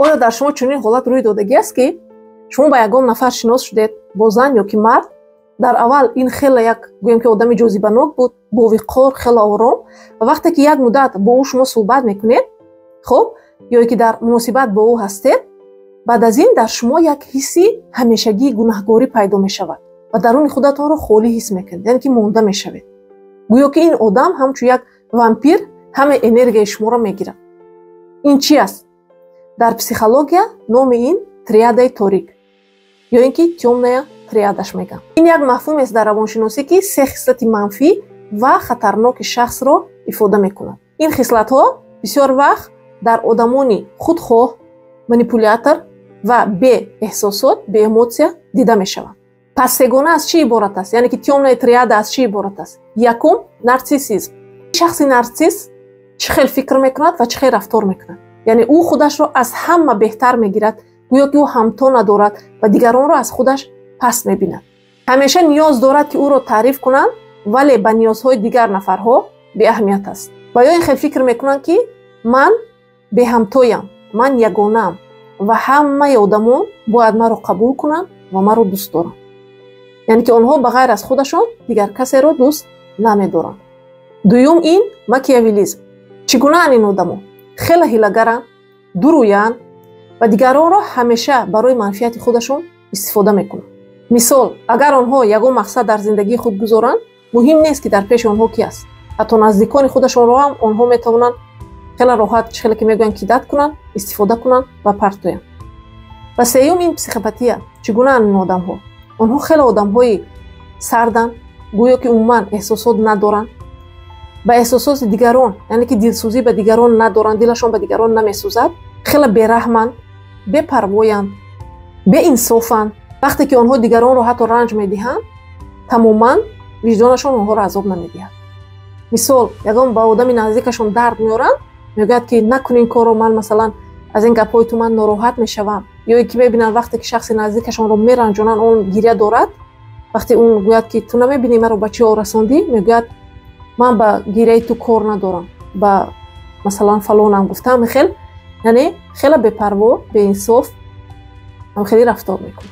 Оё дар шумо чунин ҳолат рӯй додагӣ аст, ки шумо ба ягон нафар шинос шудед, бо зан ё ки мард? Дар аввал ин хеле як, гӯем ки, одами ҷозибанок буд, бовиқор, хеле ором. Ва вақте ки як муддат бо ӯ шумо суҳбат мекунед, хуб, ё ки дар муносибат бо ӯ ҳастед, баъд аз ин дар шумо як ҳисси ҳамешагии гунаҳгорӣ пайдо мешавад ва даруни худатонро холӣ ҳис мекунед, яъне ки монда мешавед, гӯё ки ин одам ҳамчун як вампир ҳама энергияи шуморо мегирад. Ин чӣ аст? Дар психология номи ин триадаи торик ё ин ки тёмная триадаш мегӯянд. Ин як мафҳумест дар равоншиносӣ, ки се хислати манфӣ ва хатарноки шахсро ифода мекунад. Ин хислатҳо бисёр вақт дар одамони худхоҳ, манипулятор ва беэҳсосот, беэмоция дида мешаванд. Пас сегона аз чӣ иборат аст, яъне ки тёмная триада аз чӣ иборат аст? Якум, нарсиссизм. Шахси нарсисс чӣ хел фикр мекунад ва чӣ хел рафтор мекунад? Яъне ӯ худашро аз ҳама беҳтар мегирад, гӯё ки ӯ ҳамто надорад ва дигаронро аз худаш паст мебинад. Ҳамеша ниёз дорад, ки ӯро таъриф кунанд, вале ба ниёзҳои дигар нафарҳо беаҳамият аст. Ва ё ин хел фикр мекунанд, ки ман беҳамтоям, ман ягонаам ва ҳамаи одамон бояд маро қабул кунанд ва маро дӯст доранд. Яъне ки онҳо ба ғайр аз худашон дигар касеро дӯст намедоранд. Дуюм, ин макиавелизм. Чӣ гунаанд ин одамо? Хеле ҳилагаранд, дурӯянд ва дигаронро ҳамеша барои манфиати худашон истифода мекунанд. Мисол, агар онҳо ягон мақсад дар зиндагии худ гузоранд, муҳим нест, ки дар пеши онҳо ки аст, ҳатто наздикони худашонро ҳам онҳо метавонанд хеле роҳат, чӣ хеле ки мегӯянд, кидать кунанд, истифода кунанд ва партоянд. Ва сеюм, ин психопатия. Чӣ гунаанд ин одамҳо? Онҳо хеле одамҳои сарданд, гӯё ки умуман эҳсосот надоранд, ба эҳсосоти дигарон, яъне ки дилсӯзӣ ба дигарон надоранд, дилашон ба дигарон намесӯзад, хеле бераҳманд, бепарвоянд, беинсофанд. Вақте ки онҳо дигаронро ҳатто ранҷ медиҳанд, тамоман виҷдонашон онҳоро азоб намедиҳад. Мисол, ягон ба одами наздикашон дард меоранд, мегӯяд, ки накун ин корро, ман, масалан, аз ин гапҳои ту ман нороҳат мешавам. Ё ки мебинанд, вақте ки шахси наздикашонро меранҷонанд, он гиря дорад. Вақте он гӯяд, ки ту намебинӣ, маро ба чӣ расондӣ, мегӯяд, ман ба гиряи ту кор надорам, ба масалан фалонам гуфтаам. Хел, яъне хеле бепарво, беинсоф хеле рафтор мекунад.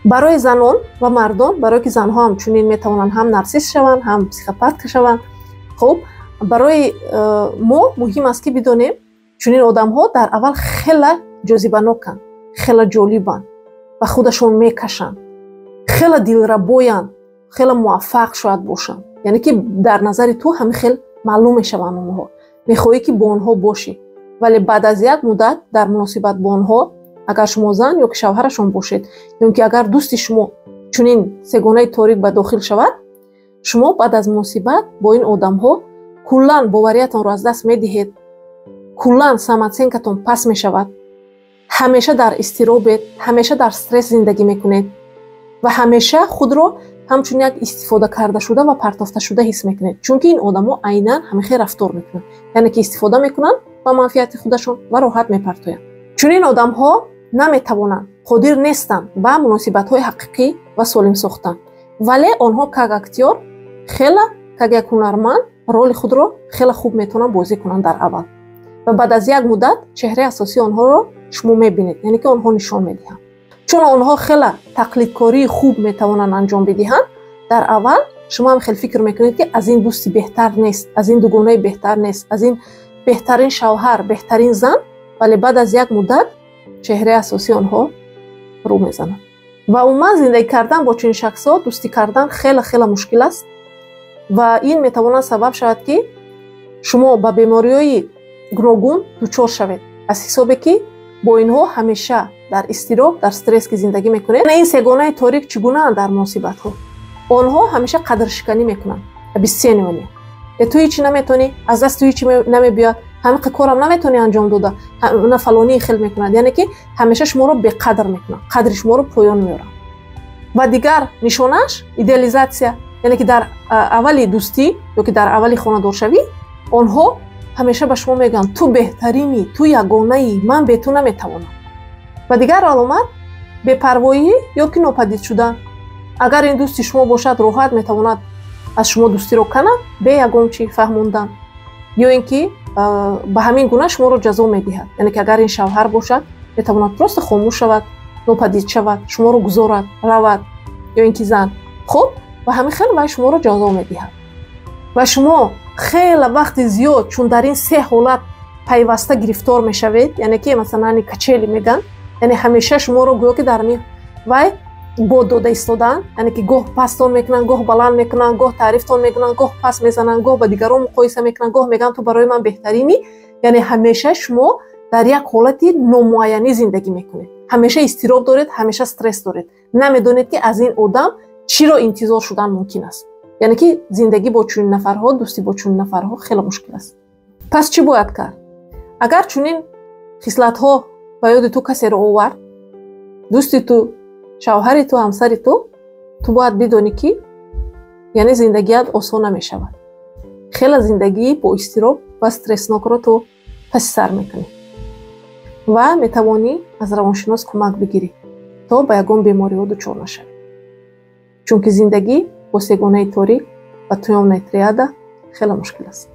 Барои занон ва мардон, барое ки занҳо ҳам чунин метавонанд, ҳам нарсисс шаванд, ҳам психопат шаванд. Хуб, барои мо муҳим аст, ки бидонем, чунин одамҳо дар аввал хеле ҷозибаноканд, хеле ҷолибанд, ба худашон мекашанд, хеле дилрабоянд, хеле муваффақ шояд бошанд, яъне ки дар назари ту ҳамин хел маълум мешаванд онҳо, мехоҳӣ, ки бо онҳо бошӣ. Вале баъд аз як муддат дар муносибат бо онҳо, агар шумо зан ё ки шавҳарашон бошед, ё ки агар дӯсти шумо чунин сегонаи торик ба дохил шавад, шумо баъд аз муносибат бо ин одамҳо куллан бовариятонро аз даст медиҳед, куллан самооценкатон паст мешавад, ҳамеша дар изтиробед, ҳамеша дар стресс зиндагӣ мекунед ва ҳамеша худро ҳамчун як истифода кардашуда ва партофташуда ҳис мекунед, чунки ин одамо айнан ҳамин хел рафтор мекунанд, яъне ки истифода мекунанд ба манфиати худашон ва роҳат мепартоянд. Чунин одамҳо наметавонанд, қодир нестанд ба муносибатҳои ҳақиқӣ ва солим сохтан, вале онҳо как актёр хела, как як ҳунарманд роли худро хеле хуб метавонанд бозӣ кунанд дар аввал ва баъд аз як муддат чеҳраи асосии онҳоро шумо мебинед, яъне ки онҳо нишон медиҳанд. Чун онҳо хеле тақлидкории хуб метавонанд анҷом бидиҳанд, дар аввал шумо ҳам хел фикр мекунед, ки аз ин дӯсти беҳтар нест, аз ин дугонаи беҳтар нест, аз ин беҳтарин шавҳар, беҳтарин зан. Вале баъд аз як муддат чеҳраи асосии онҳо рӯ мезанад. Ва умуман зиндагӣ кардан бо чунин шахсҳо, дӯстӣ кардан хеле хеле мушкил аст ва ин метавонад сабаб шавад, ки шумо ба бемориҳои гуногун дучор шавед, аз ҳисобе ки бо инҳо ҳамеша дар изтироб, дар стресс ки зиндагӣ мекунед. Ин сегонаи торик чӣ гунаанд дар муносибатҳо? Онҳо ҳамеша қадршиканӣ мекунанд, обесценивание. Ту ҳичи наметавонӣ, аз даст ту ҳичи намебиёяд, ҳамин корам наметавонӣ анҷом дода, на фалонии хел мекунад. Яъне ки ҳамеша шуморо беқадр мекунад, қадри шуморо поён меорад. Ва дигар нишонааш идеализатсия, яъне ки дар аввали дӯстӣ ё ки дар аввали хонадоршавӣ онҳо ҳамеша ба шумо мегӯянд: ту беҳтаринӣ, ту ягонаӣ, ман бе ту наметавонам. Ва дигар аломат бепарвоӣ ё ки нопадид шудан. Агар ин дӯсти шумо бошад, роҳат метавонад аз шумо дӯстиро канад бе ягон чӣ фаҳмондан, ё ин ки ба ҳамин гуна шуморо ҷазо медиҳад. Яъне ки агар ин шавҳар бошад, Метавонад просто хомӯш шавад, нопадид шавад, шуморо гузорад, равад, ё ин ки зан. Хуб, ва ҳамин хел вай шуморо ҷазо медиҳад. Ва шумо хеле вақти зиёд, чун дар ин се ҳолат пайваста гирифтор мешавед, яъне ки масалан качели меган, яъне ҳамеша шуморо гӯё ки дар вай бод дода истодаанд, яъне ки гоҳ пастон мекунанд, гоҳ баланд мекунанд, гоҳ таърифтон мекунанд, гоҳ пас мезананд, гоҳ ба дигарон муқоиса мекунанд, гоҳ мегӯянд, ту барои ман беҳтаринӣ. Яъне ҳамеша шумо дар як ҳолати номуайянӣ зиндагӣ мекунед, ҳамеша изтироб доред, ҳамеша стресс доред, намедонед, ки аз ин одам чиро интизор шудан мумкин аст. Яъне ки зиндагӣ бо чунин нафарҳо, дӯстӣ бо чунин нафарҳо хеле мушкил аст. Пас чӣ бояд кард? Агар чунин хислатҳо ба ёди ту касеро овард, дӯсти ту, шавҳари ту, ҳамсари ту, ту бояд бидонӣ, ки яъне зиндагият осон намешавад. Хеле зиндагии бо изтироб ва стресснокро ту паси сар мекунӣ ва метавонӣ аз равоншинос кӯмак бигирӣ, то ба ягон бемориҳо дучор нашавӣ, чунки зиндагӣ бо сегонаи торик ва тёмная триада хеле мушкил аст.